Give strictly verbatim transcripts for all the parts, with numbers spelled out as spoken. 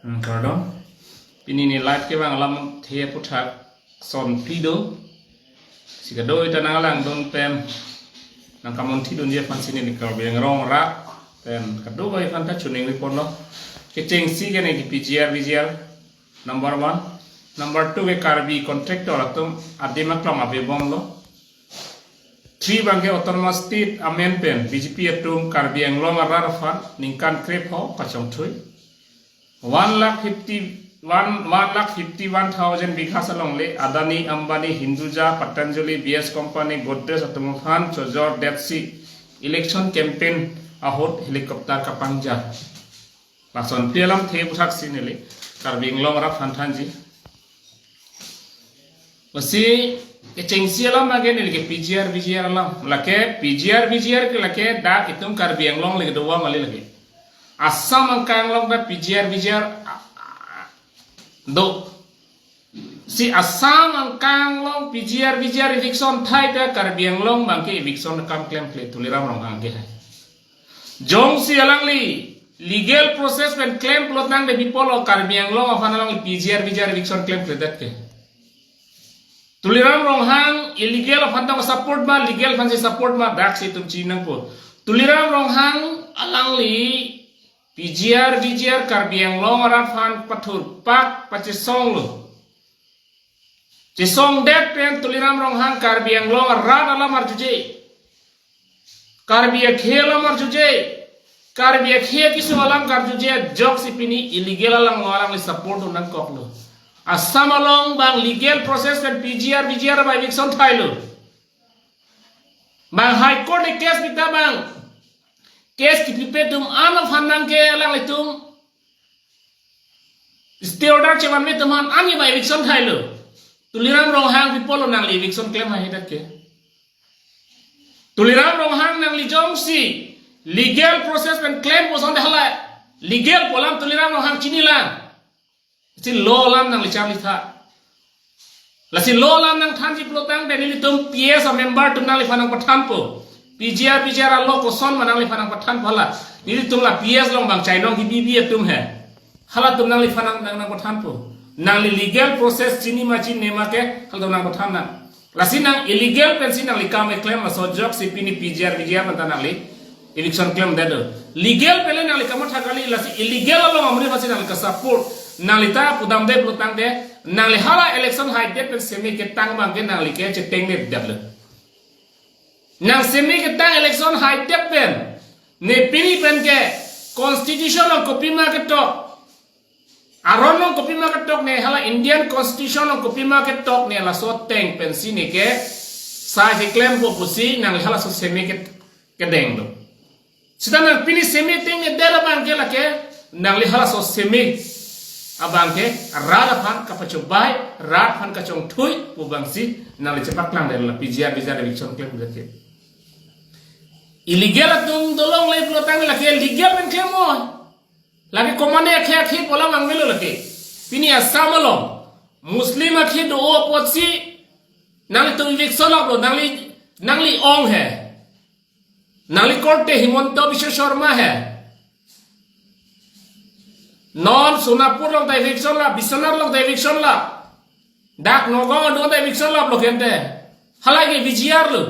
Hmm, kardom. Pini neli live kevang alamthe aphuthak son phli do. Si kadokave ta nanglang dun pen nangkamonthi dunji aphansi neli Karbi Anglong arat pen kadokave aphan ta choningri ponlo. Kechengsi ke neli P G R V G R number one. Number two ke Karbi contractor atum adim aklong ave bomlo. Three abangke autonomous state amen pen B J P atum Karbi Anglong arat aphan ningkan krepho kachongthui. One lakh fifty, one, one lakh fifty-one thousand bighas alongle Adani, Ambani, Hinduja, Patanjali, B S Company, Godrej atum aphan chojordetsi election campaign ahut helicopter kapangja. Lason phli alamthe aphuthak si neli Karbi Anglong arat aphan thanji. Lasi kechengsi alam lake neli ke P G R V G R alam. Lake P G R V G R ke lake dak itum Karbi Anglong le kedo ma kali lake. Assam angkang along ta P G R V G R, ah, ah, do. Si Assam angkang along P G R V G R eviction thai ta Karbi Anglong abangke eviction akam klemkle Tuliram Ronghang ke hai. Jongsi alangli legal process pen klem pulotangte bipolo Karbi Anglong aphan alangli P G R V G R eviction klemkledet ke. Tuliram Ronghang illegal aphan tong support ma, legal aphansi support ma, daksi itum chiningpo. Tuliram Ronghang alangli P G R V G R Karbi Anglong arat aphan pathurpak pachesonglo. Chesongdet pen Tuliram Ronghang Karbi Anglong arat alam arjuje. Karbi akhei alam arjuje. Karbi akhei akesung alam karjuje ajoksi pini illegal alang lo, alangli support dun nangkoklo. Assam along abang legal process pen P G R V G R abang eviction thailo. Abang High Court le case pita abang. Case kipipe atum an aphan nangke alanglitum stay order chevanve atum aphan ani abang eviction thailo. Tuliram Ronghang bipolo nangli eviction klem haihedet ke. Tuliram Ronghang nangli jongsi legal process pen klem puson de hala legal pu alam Tuliram Ronghang chinilang. Si law alam nangli charlitha. Lasi law alam nangthanji pulotangte nelitum P S a member atum nangliphan nangpathanpo. P G R V G R a law koson ma nangliphan nangpathanpo hala. Nelitum la P S along abang chainong kebibi atum he. Halatum nangliphan nang, nang, nangpathanpo. Nangli legal process chini ma chinine ma ke halatum nangpathan nang. Lasi nang illegal pensi nangli kam keklem laso ajoksi pini P G R V G R aphan ta nangli eviction klemdetlo. Legal pen le nangli kamatha kali, lasi illegal along amri aphansi nangli kasupport. Nangli ta pudamde pulotangte, nangli hala election haidet pen seme ketang abangke nangli ke chetengnedetlo. Nang seme ketang election haidet pen, ne pini pen ke constitution along kopima ketok, aron along kopima ketok ne, hala Indian Constitution along kopima ketok ne, laso ateng pensi ne ke sai keklempo pusi nangli halaso seme ke, kedenglo. Seta nang pini seme tengnedet abangke lake nangli halaso seme abangke rat aphan kapachobai, rat aphan kachongthui pu abangsi nangli chepaklangdetlo la P G R V G R eviction klemdet ke. Illegal atum dolongle pulotang lake legal pen klem oi. Lake komatne akhei akhei pu alam vangvelo lake. Pini Assam along Muslim akhei do apotsi nanglitum eviction lap lo, nangli, nangli ong he. Nangli korte Himanta Biswa Sarma he. Non Sonapur along ta eviction lap, Biswanath along ta eviction lap. Dak Nagaon along ta eviction lap lo kente. Halake V G R lo.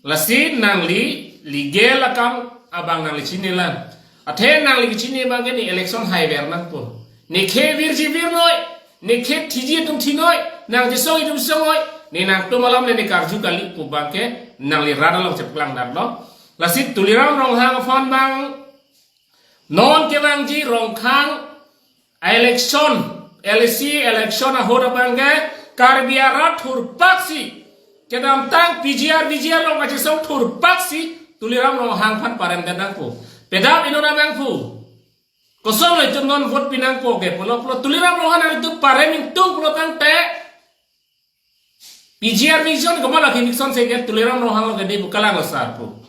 Lasi nangli legal akam abang nangli chinilang. Athe nangli kechini abangke ne election haiver nangpo. Ne khei virji virnoi, ne khei thiji atum thinoi, nang chesong atum songnoi, ne nangtum alam le ne karju kali pu abangke nangli rat along chepaklangdetlo. Lasi Tuliram Ronghang aphan abang non kevangji Rongkhang election, L A C election ahut abangke Karbi arat thurpaksi kedamtang P G R V G R along kachesong thurpaksi Tuliram Ronghang aphan paremdet nangpo. Pedap inut abang pu. Kosonlo itum non vote pi nangpo ke pulo pulo Tuliram Ronghang nang itum parem ingtung pulotangte P G R V G R komat lake eviction se ke Tuliram Ronghang lo ke de pu kalang lo sar pu.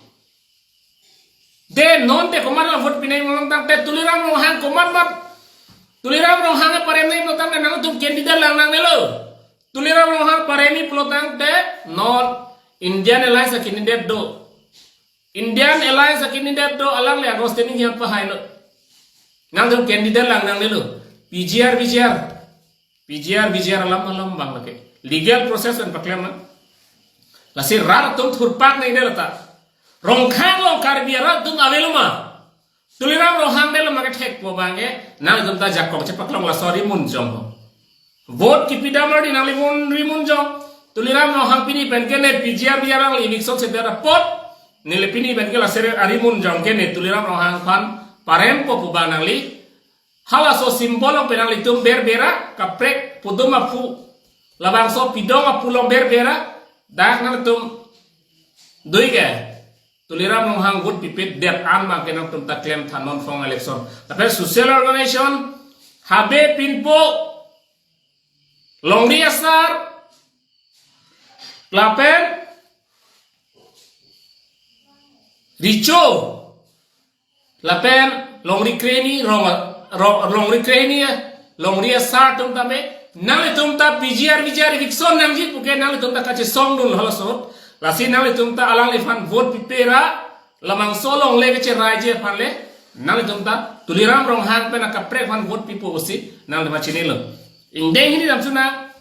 De non te komat lo vote pinai pulotangte Tuliram Ronghang komat mat Tuliram Ronghang paremnei pulotangte nangtum candidate lang nangnelo. Tuliram Ronghang paremnei pulotangte non Indian Alliance a candidate do. Indian Alliance a candidate do alangli August ni hian pahailo. Nangtum candidate lang nangnelo. P G R, V G R. P G R, V G R alam alam abang lake. Legal process an paklem na. Lasi rat atum thurpak nangdel ta. Rongkhang along Karbi arat atum avelo ma? Tuliram Ronghang delo ma kethekpo abangke, nangtum ta jakong chepaklong laso rimunjong ho. Vote kipi damar di nangli mun rimunjong. Tuliram Ronghang pini pen ke ne P G R V G R alangli eviction sedet apot, neli pini pen ke laser arimunjong ke ne Tuliram Ronghang aphan parempo pu abang nangli. Halaso symbol along pen nanglitum berbera, kaprek pudum aphu, labangso pidong aphu along berbera, dak nangtum dui ke Tuliram Ronghang vote pipedet an abangke nangtum ta klem tha non phone election. Lapen social organization, habe pinpo, longri asar, lapen richo, lapen longri kreni, rong, rong, longri kreni, longri asar atum tame, nanglitum ta P G R V G R eviction nangji puke nanglitum ta kachesongdun halaso. Lasi nanglitum ta alangliphan vote pipera, labangso longle kecheraiji aphan le, nanglitum ta Tuliram Ronghang pen akaprek aphan vote pipo pusi nanglitum ta chinilo. Ingdeng hini damsuna.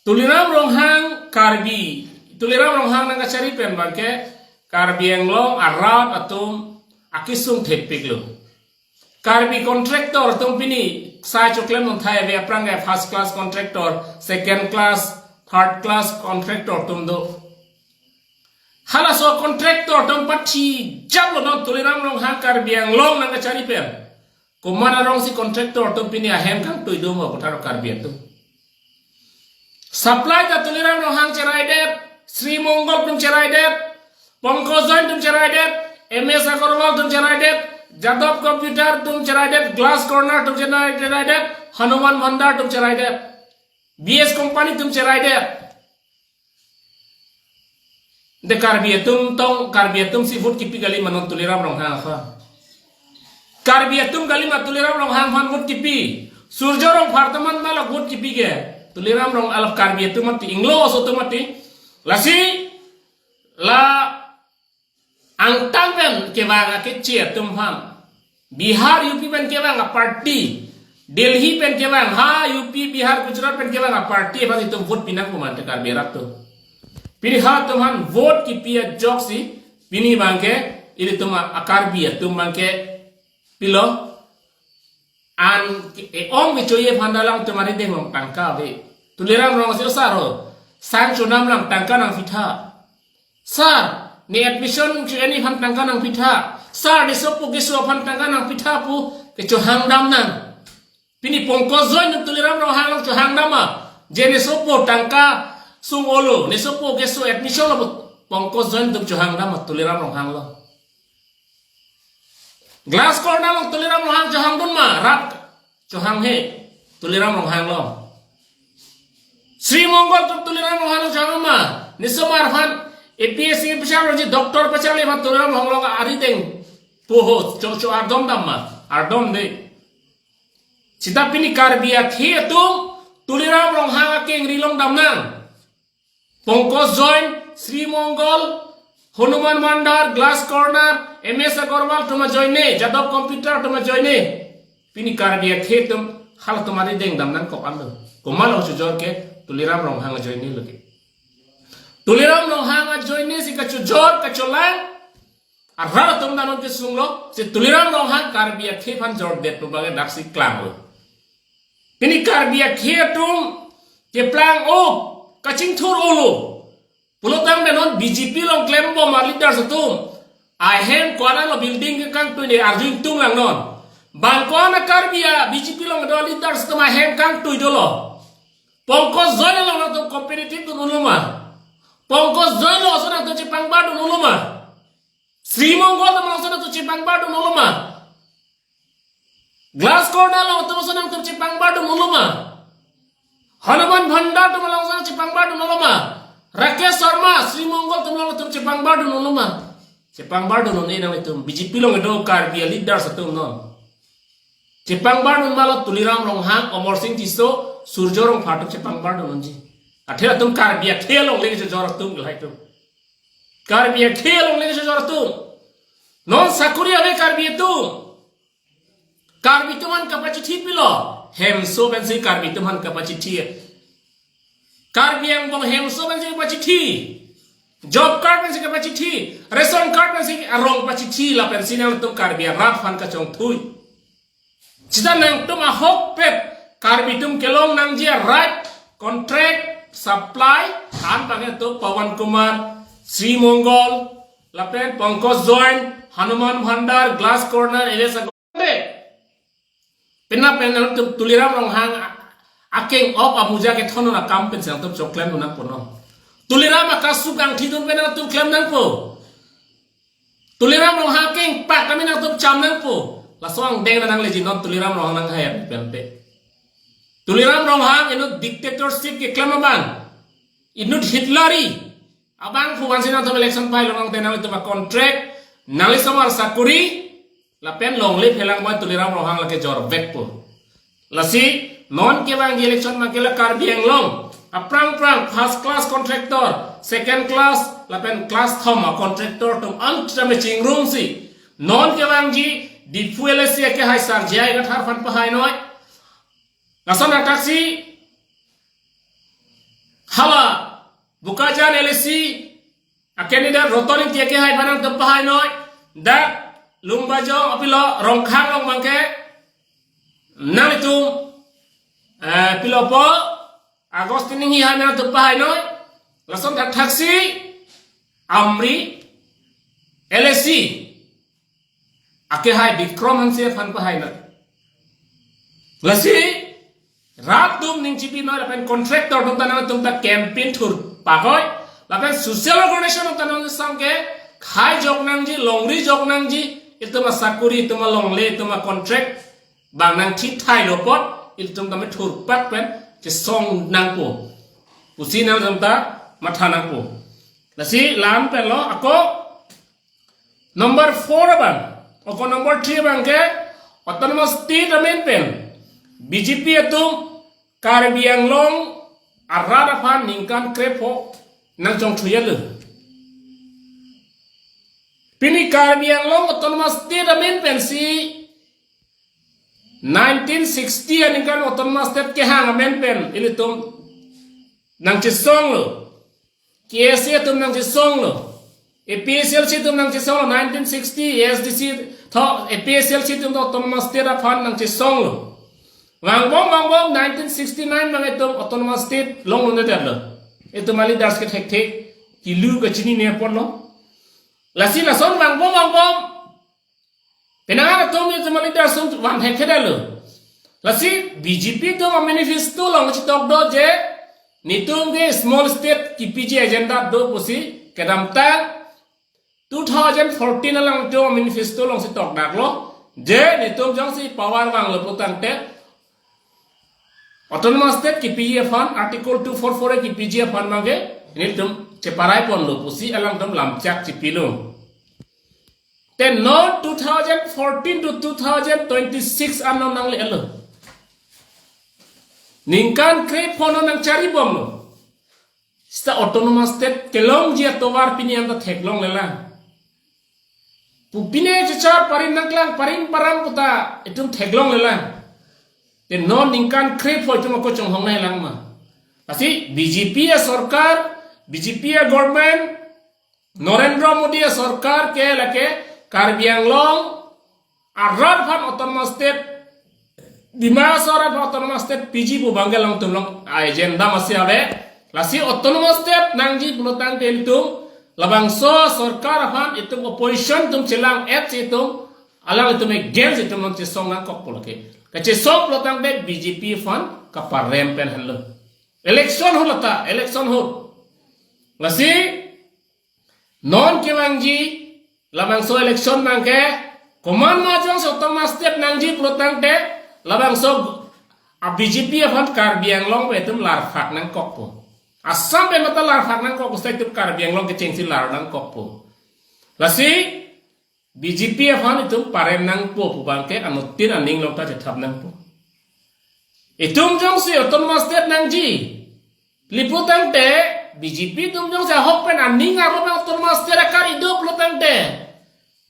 Tuliram Ronghang Karbi, Tuliram Ronghang nangkachari pen abangke Karbi Anglong arat atum akesung thepiklo. Karbi contractor atum pini sai choklem nonthai ave aphrang ke first class contractor, second class, third class contractor atum do. Halaso contractor atum pathi japlo non Tuliram Ronghang Karbi Anglong nangkachari pen. Komat arongsi contractor atum pini ahem kangtui do ma puthot Karbi atum. Supply ta Tuliram Ronghang cheraidet, Sri Mongol atum cheraidet, Pankaj Jain atum cheraidet, M S Agarwal atum cheraidet, Jadov Computer atum cheraidet, Glass Corner atum cheraidet, Hanuman Bhandar atum cheraidet, B S Company atum cheraidet. De Karbi atum tong, Karbi atum si vote kipi kali ma non Tuliram Ronghang aphan? Karbi atum kali ma Tuliram Ronghang aphan vote kipi? Surjo Rongphar atum aphan ma la vote kipi ke? Tuliram Rong alap Karbi atum mati, Inglo aso atum mati. Lasi la angtan pen kevang akeche atum aphan, Bihar, U P pen kevang aparty, Delhi pen kevang, ha U P, Bihar, Gujarat pen kevang aparty aphan itum vote pinang pu ma te Karbi arat atum? Pini halatum aphan vote kipi ajoksi pini abangke ilitum a-Karbi atum abangke pilo, an ke-ong kechoji aphan ta alangtum arideng along tangka ave. Tuliram Ronghang si, "O sir ho, sang chonam lang tangka nangpitha. Sir, ne admission cho-en aphan tangka nangpitha. Sir, ne sopo keso aphan tangka nangpitha," pu kechohang dam nang. Pini Pankaj Jain atum Tuliram Ronghang along chohang dam ma? Je ne sopo tangka sung-olo, ne sopo keso admission lo pu Pankaj Jain atum chohang dam ma Tuliram Ronghang along? Glass Corner along Tuliram Ronghang chohangdun ma? Rat chohang he Tuliram Ronghang along. Sri Mongol atum Tuliram Ronghang along chohang ma? Ne osomar aphan A P S C pacharli, doctor pacharli aphan Tuliram Ronghang along arideng poho cho cho ardom dam ma? Ardom de. Seta pini Karbi akhei atum Tuliram Ronghang akengri along dam nang. Pankaj Jain, Sri Mongol, Hanuman Bhandar, Glass Corner, M S Agarwal atum ajoine, Jadov Computer atum ajoine. Pini Karbi akhei atum halatum arideng dam nangkok an lo. Komat along chojor ke? Tuliram Ronghang ajoine lo ke. Tuliram Ronghang ajoine si kachojor kacholang arat atum ta non kesunglo, si Tuliram Ronghang Karbi akhei aphan jordet pu abangke daksi klanglo. Pini Karbi akhei atum keplang-o, kachingthur-olo pulotangte non B J P along klembom aleaders atum ahem ko-an lo building kangtui ne arju ingtung lang non. Bang ko-an a-Karbi a-B J P along kedo aleaders atum ahem kangtui dolo? Pankaj Jain along nangtum competitive dun-olo ma? Pankaj Jain along ason nangtum chepangbardun-olo ma? Sri Mongol atum along ason nangtum chepangbardun-olo ma? Glass Corner along atum ason nangtum chepangbardun-olo ma? Hanuman Bhandar atum along ason chepangbardun-olo ma? Rakesh Sharma, Sri Mongol atum along atum chepangbardun-olo ma? Chepangbardun-un-e nanglitum, B J P along kedo Karbi aleaders atum non. Chepangbardun ma lo Tuliram Ronghang, Amarsing Tisso, Surjo Rongphar atum chepangbardun-unji? Athe atum Karbi akhei alongle kechojor atum ke lahai atum. Karbi akhei alongle kechojor atum. Non sakuri ave Karbi atum. Karbi atum aphan kapachithi pilo. Hemso pensi Karbi atum aphan kapachithi. Karbi angbong hemso pensi kapachithi. Job card pensi kapachithi. Ration card pensi arong pachithi lapensi nangtum Karbi arat aphan kachongthui. Sita nangtum ahokpet Karbi atum kelong nangji a-right, contract, supply, an bangke to Pawan Kumar, Sri Mongol, lapen Pankaj Jain, Hanuman Bhandar, Glass Corner, area sa-, penap pen nangtum Tuliram Ronghang a-, akeng ok amuja kethon akam pensi nangtum choklem nang pono. Tuliram akasu kangthidun pen nangtum klem nangpo. Tuliram Ronghang akeng pak kami nangtum cham nangpo. Laso angdeng nangleji non Tuliram Ronghang nanghai pen pe. Tuliram Ronghang inut dictatorship keklem abang. Inut Hitleri. Abang phu vansi nangtum election pai lonang te nanglitum a-contract. Nangli somar sakuri. Lapen longle phelang boy Tuliram Ronghang lake jor vekpo. Lasi, non kevangji election abangke la Karbi Anglong. Aphrang phrang first class contractor, second class, lapen class thom a-contractor atum an tame chingrumsi. Non kevangji Diphu L A C akehai Sar J I Kathar aphan pahainoi. Lason attaksi hala Bokajan L A C a-candidate Roton Engti akehai aphan nangtum pahainoi. Dak Lumbajong apilo Rongkhang along abangke nanglitum, eh, pilopo Augustine Enghee aphan nangtum pahainoi. Lason attaksi Amri L A C akehai Bikram Hanse aphan pahainoi. Lasi rat atum ning chipinoi lapen contractor atum ta nangtum ta campaign thurpakoi. Lapen social organization atum ta nangtum sangke khai jok nangji, longri jok nangji, itum asakuri, itum alongle, itum a-contract bang nangthithai lo apot, itum tame thurpak pen chesong nangpo pusi nangtum ta matha nangpo. Lasi la-an pen lo ako number four abang, ako number three abangke autonomous state amen pen B J P atum Karbi Anglong arat aphan ningkan krepho nangchongthuya lo. Pini Karbi Anglong autonomous state amen pensi nineteen sixty aningkan autonomous state kehang amen pen ilitum nangchesong lo. K S A atum nangchesong lo. A P H L C atum nangchesong lo, nineteen sixty A S D C tho A P H L C atum autonomous state aphan nangchesong lo. Vangbom vangbom nineteen sixty-nine abang itum autonomous state longlo ne detlo. Itum a-leaders ke thekthe kilu kachinine apotlo. Lasi lason vangbom vangbom penang atum itum a-leaders atum van thekthe detlo. Lasi B J P atum a-manifesto along chitok do je netum ke small state kipiji agenda do pusi kedamtang two thousand fourteen along itum a-manifesto alongsi tokdaklo je netum jongsi power vanglo putangte autonomous state kipiji aphan, Article two four four A kipiji aphan abangke netum cheparai ponlo pusi alangtum lamchak chipilo. Te non two thousand fourteen to two thousand twenty-six ano nanglelo. Ningkan krepho non nangcharibomlo. Sita autonomous state kelongji atovar pini anta theklonglelang. Pu pine chechar parim nangklang, parim param puta itum theklonglelang. Te non ningkan krepho itum ako chonghong nanglang ma. Lasi B J P asorkar, B J P a-government, Narendra Modi asorkar ke lake Karbi Anglong arat aphan autonomous state, Dima Hasao arat aphan autonomous state piji pu abangke alangtum along agenda masi ave. Lasi autonomous state nangji pulotangte itum labangso sorkar aphan itum opposition atum chelang-et si itum alanglitum against itum nangchesong nangkokpo lake. Kachesong pulotangte B J P aphan kaparem pen henlo. Election ahut lata, election ahut. Lasi non kevangji labangso election abangke komat ma jongsi autonomous state nangji pulotangte labangso a-B J P aphan Karbi Anglong pen itum larphak nangkokpo. Assam pen mata larphak nangkokpo, sita itum Karbi Anglong kechengsi lar nangkokpo. Lasi B J P aphan itum parem nangpo pu abangke anuttin aning along ta chethap nangpo. Itum jongsi autonomous state nangji pulotangte, B J P atum jongsi ahok pen aning arlo pen autonomous state akar ido pulotangte,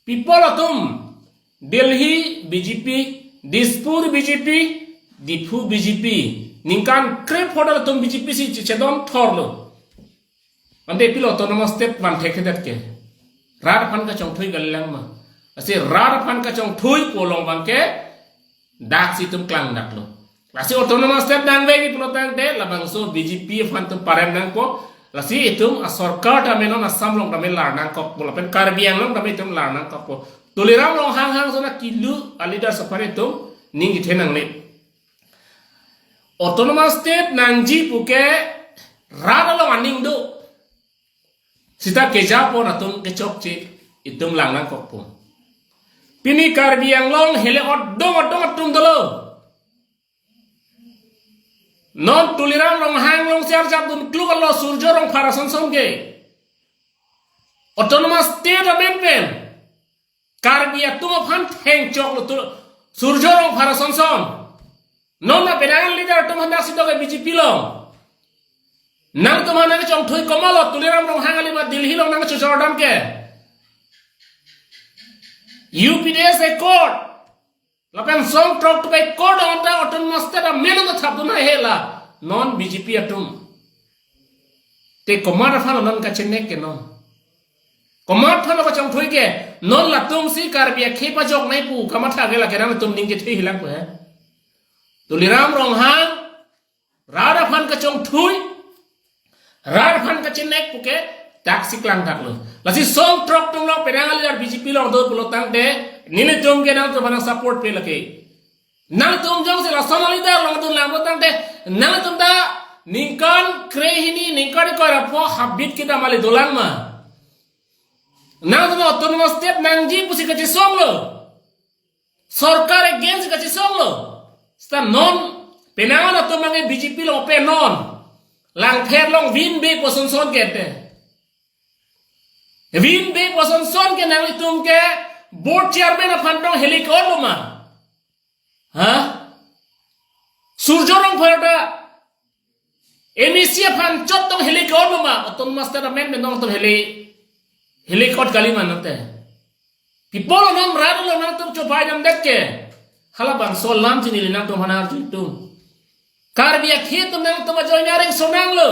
People atum Delhi B J P, Dispur B J P, Diphu B J P. Ningkan krepho atum B J P si chedon thorlo. Ante pilo autonomous state van thekthedet ke. Rat aphan kachongthui kalilang ma. Lasi rat aphan kachongthui pu along abangke daksi itum klangdaklo. Lasi autonomous state nangvekji pulo tangte labangso B J P aphan itum parem nangpo. Lasi itum asorkar tame non Assam along tame lar nangkokpo lapen Karbi Anglong tame itum lar nangkokpo. Tuliram Ronghang hang sona kilu a leader aphan itum ning kethe nangne. Autonomous state nangji puke rat along aning do. Sita kejapon atum kechokche itum lang nangkokpo. Pini Karbi Anglong hele odong odong atum dolo. Non Tuliram Ronghang along siar jap dun kluk alo Surjo Rongphar asonson ke. Autonomous state amen pen Karbi atum aphan thengchoklo tu Surjo Rongphar asonson. Non na penang leader atum aphan daksi dok ke B J P along. Nangtum aphan nangchongthui komatlo Tuliram Ronghang kali ma Delhi along nangchojor dam ke. U P D S accord. Lapen song trok tu accord anta autonomous state amen anta thap dun hai hela. Non B J P atum. Te komat aphan non kachenek ke non. Komat aphan kachongthui ke non latum si Karbi akhei pajok nai pu kamatha ke lake nangtum ning kethe hilang pu he. Tuliram Ronghang rat aphan kachongthui, rat aphan kachenek puke daksi klangdaklo. Lasi song trok tung lo penang leader B J P along do pulo tangte nelitum ke nangtum aphan support pe lake. Nangtum jongsi lason leader along dun lang pulo tangte nangtum ta ningkan krehini ningkan iko rapho habit kita mali dolang ma. Nangtum autonomous state nangji pusi kachesonglo. Sorkar against kachesonglo. Sita non penang atum abangke B J P along pen non. Langpher along vin be pu asonson ke te. Vin be pu asonson ke nanglitum ke board chairman aphan tong helik on lo ma. Ha? Surjo Rongphar ta M A C aphan chot tong helik on lo ma. Autonomous state amen pen nangtum heli helik ot kali ma nangte. People non rat along nangtum chopai dam det ke. Halabangso alam chini nangtum aphan arju itum. Karbi akhei atum nangtum ajoine areng sonanglo.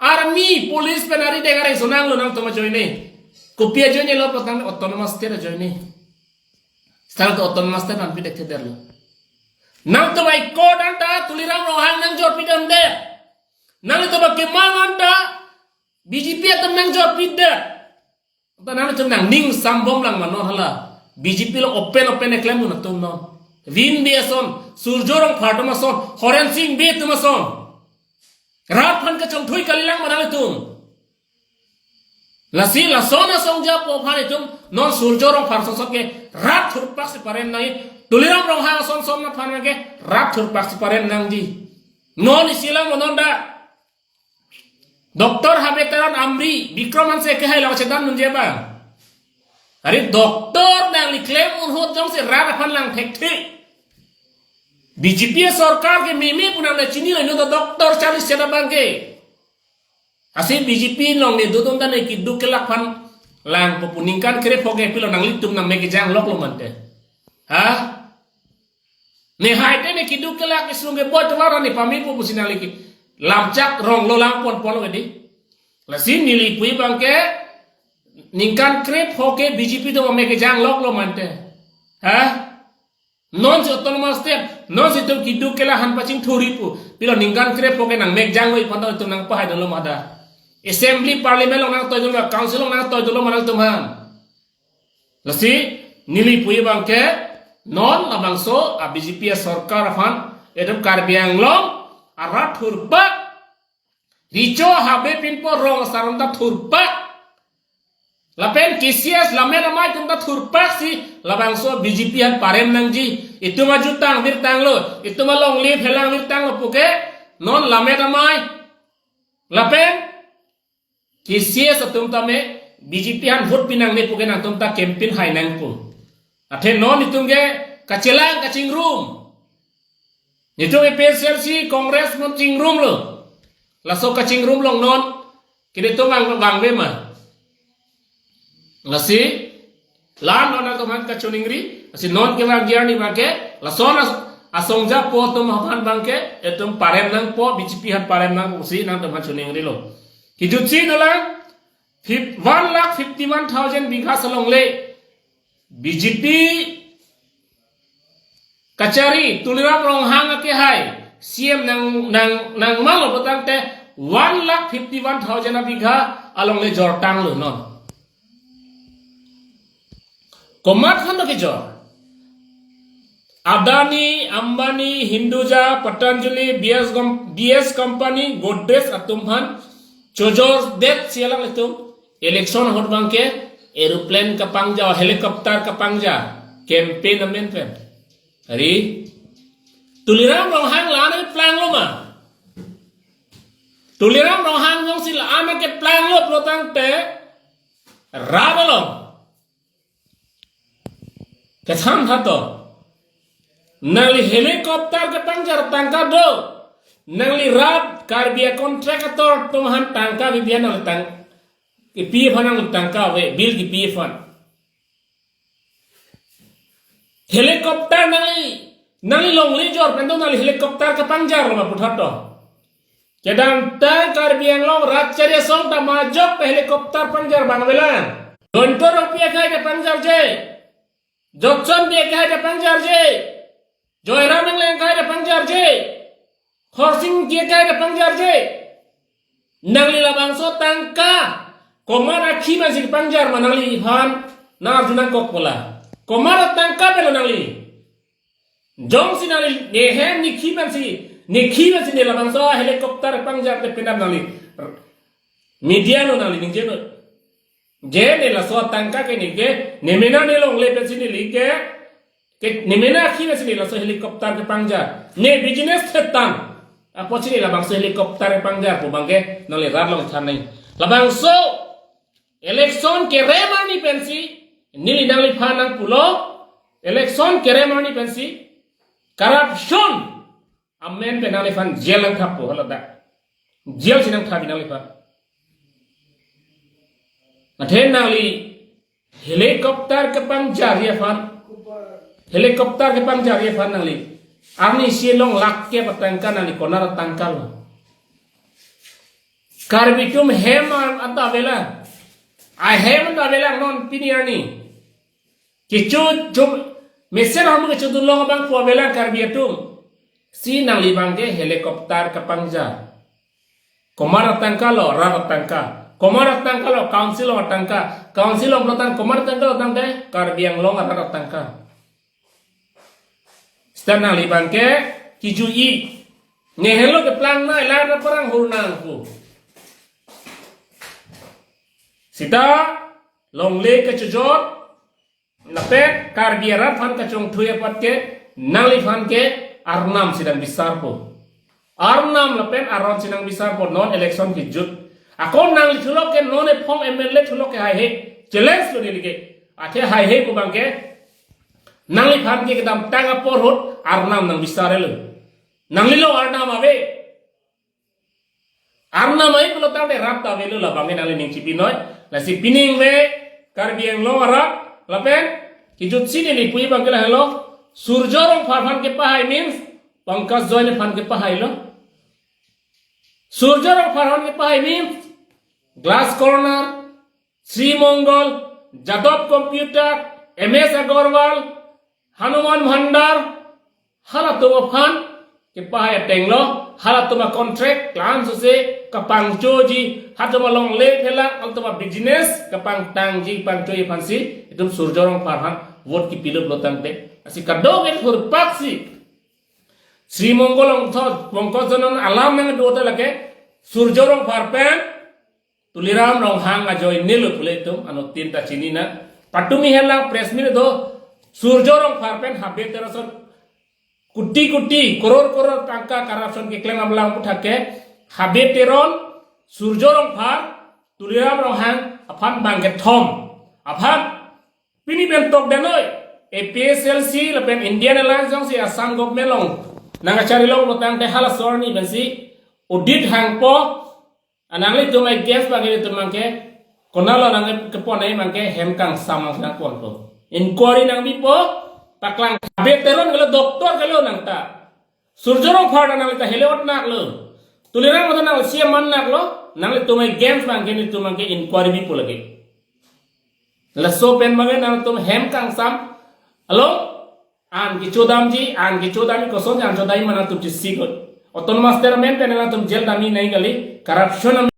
Army, police pen arideng areng sonanglo nangtum ajoine. Kopi ajoine lo pulo tangte autonomous state ajoine. Sekarang tu autonomous state nangpi dek teder lo. Nangtum accord anta Tuliram Ronghang nangjorpi dam det. Nangtum akemang anta B J P atum nangjorpi det. Anta nangtum nangning sambom lang ma non hala. B J P along open open keklem dun atum non. Vin be ason, Surjo Rongphar atum ason, Horen Sing Bey atum ason. Rat aphan kachongthui kalilang ma nanglitum. Lasi lason asong japo aphan itum non Surjo Rongphar asonson ke rat thurpak si parem nangji. Tuliram Ronghang asonson aphan ke rat thurpak si parem nangji. Non isi lang non da. Doctor habe Teron Amri, Bikram Hanse ke hai law chedan nunje ba. Are doctor nangli klem un ahut jongsi rat aphan lang thekthe. B J P sorkar ke meme pu nangle chinilo, inut ta doctor charli seta abangke. Lasi B J P along ne dodun ta ne keduk kelak aphan langpo pu ningkan krepho ke pilo nanglitum nangmek kejang loklo mante. Ha? Ne hai te ne keduk kelak isung ke bot wara ne pamepo pusi nangli ke lamchak rong lo lang ponpon lo ke di. Lasi neli pu abangke ningkan krepho ke B J P atum mek kejang loklo mante. Ha? Non si autonomous state, non si itum keduk kelak aphan pachingthurji pu. Pilo ningkan krepho ke nangmek janglo iphan ta itum nangpahai dolo ma da. Assembly, parliament along nangtoi dolo, council along nangtoi dolo ma nangtum aphan. Lasi neli pu abangke non labangso a B J P sorkar aphan itum Karbi Anglong arat thurpak, Richo Habe Pinpo rong asar atum ta thurpak. Lapen K C S Lammet Amei atum ta thurpak si labangso B J P aphan parem nangji. Itum ajutang virtanglo, itum alongle phelang virtanglo puke non Lammet Amei lapen K C S atum tame B J P aphan vote pi nangne puke nangtum ta campaign hai nangpo. Athe non itum ke kachelang kachingrum. Itum A P H L C Congress mon chingrumlo. Laso kachingrum along non kene itum vang vangve ma. Lasi La non nangtum aphan kachiningri, lasi non kevang arni abangke, lason as-, asongja po atum aphan abangke, itum parem nangpo, B J P aphan parem nangpo pusi nangtum aphan chiningrilo. Kijutsi dolang, fif-, one lakh fifty-one thousand bigha alongle, B J P kachari Tuliram Ronghang akehai C M nang, nang, nangmalo putangte one lakh fifty-one thousand abigha alongle jortanglo non. Komat aphan do kejor? Adani, Ambani, Hinduja, Patanjali, B S com-, B S Company, Godrej atum aphan chojordet si alanglitum election ahut abangke aeroplane kapangja, helicopter kapangja, campaign amen pen. Ari, Tuliram Ronghang la-an keplanglo ma? Tuliram Ronghang jongsi la-an keplanglo putangte, rat along kethan tha to. Nangli helicopter kepangjar tangka do. Nangli rat Karbi a-contractor atum aphan tangka kepi aphan nangli tang-, kepi aphan nangli tangka ave, bill kepi aphan. Helicopter nangli, nangli longle jor pen do nangli helicopter kepangjarlo ma puthot to. Kedamtang Karbi Anglong rat chari asong ta majok ta helicopter pangjar abang avelang. Guntur Rongpi akhai ta pangjarje. Jotson Bey akhai ta pangjarje. Joyram Engleng akhai ta pangjarje. Khorsing Bey akhai ta pangjarje. Nangli labangso tangka komat akhi pensi pangjar ma nangliphan, nang arju nangkok pola. Komat atangka pen lo nangli? Jongsi nangli nehem nekhi pensi, nekhi pensi ne labangso helicopter pangjar te penap nangli media lo nangli ningje lo. Je ne laso atangka ke ne ke, ne mena ne longle pensi neli ke, ke ne mena akhi pensi ne laso helicopter kepangjar. Ne business thetan apotsi ne labangso helicopter pangjar pu abangke nangli rat along than nang. Labangso election kerem arni pensi, neli nangliphan nangpulo, election kerem arni pensi, corruption amen pen nangliphan jail nangthappo, halo dak. Jail si nangthap nangliphan. Athe nangli helicopter kepangjarji aphan, helicopter kepangjarji aphan nangli arnisi along lakh kep atangka nangli konat atangka lo? Karbi atum hem an anta avelang. Ahem anta avelang non pini arni. Kecho jom mesen ham kecho dunlong abang pu avelang Karbi atum. Si nangli abangke helicopter kepangjar. Komat atangka lo, rat atangka. Komat atangka lo, council along atangka. Council along plotan komat atangka lo tangte, Karbi Anglong arat atangka. Seta nangli abangke kijui. Ne helo keplang nai, la na parang hur nang pu. Seta longle kechojor, lapen Karbi arat aphan kachongthui apot ke, nangliphan ke arnam si nangbisarpo. Arnam lapen aron si nangbisarpo, non election kejut. Ako nangli thulok ke non ephong M L A thulok ke haihe, challenge lo neli ke. Athe haihe pu abangke, nangliphan ke kedamtang apor ahut arnam nangbisarlo. Nangli lo arnam ave. Arnam ave pulo tangte rat ta avelo, labangke nangli ning chipi noi. Lasi pining ave Karbi Anglong arat lapen kijutsi neli puji abangke lahelo. Surjo Rongphar aphan kepahai means Pankaj Joy aphan kepahai lo. Surjo Rongphar aphan kepahai means Glass Corner, Sri Mongol, Jadov Computer, M S Agarwal, Hanuman Bhandar, halatum aphan kepahai ateng lo, halatum a-contract, plan suse, kapangchoji, halatum alongle phelak, halatum a-business, kapangtangji, pangchoji aphansi, itum Surjo Rongphar aphan vote kipilo pulo tangte. Lasi kadokave thurpaksi Sri Mongol along thot, Pankaj Joy non alam nangdo ta lake, Surjo Rongphar pen, Tuliram Ronghang ajoine lo pule itum anuttin ta chinina. Patumi helang press meet do, Surjo Rongphar pen Habe Teron ason kuti kuti, koror koror tangka corruption keklem abang pu thak ke, Habe Teron, Surjo Rongphar, Tuliram Ronghang aphan bang kethom aphan pini pen tokdenoi, A P H L C lapen Indian Alliance jongsi Assam government along nangkachari long lo tangte halaso arni pensi Udit Hangpo, ananglitum against abangke itum abangke, konatlo nangkepon ai abangke hem kangsam nangsi nangponpo. Inquiry nangbipo, paklang Abe Teron kalo, doctor kalo nangta. Surjya Rongphar nanglita hele-ot naklo. Tuliram Ronghang nang C M man naklo, nanglitum games abangke nelitum abangke inquiry bipo lake. Laso pen abangke nangtum hem kangsam along an kechodamji, an kechodamji, kosonsi an chodamji ma nangtum chesiklo. Autonomous chairman pen nangtum jail damji nangji kali, corruption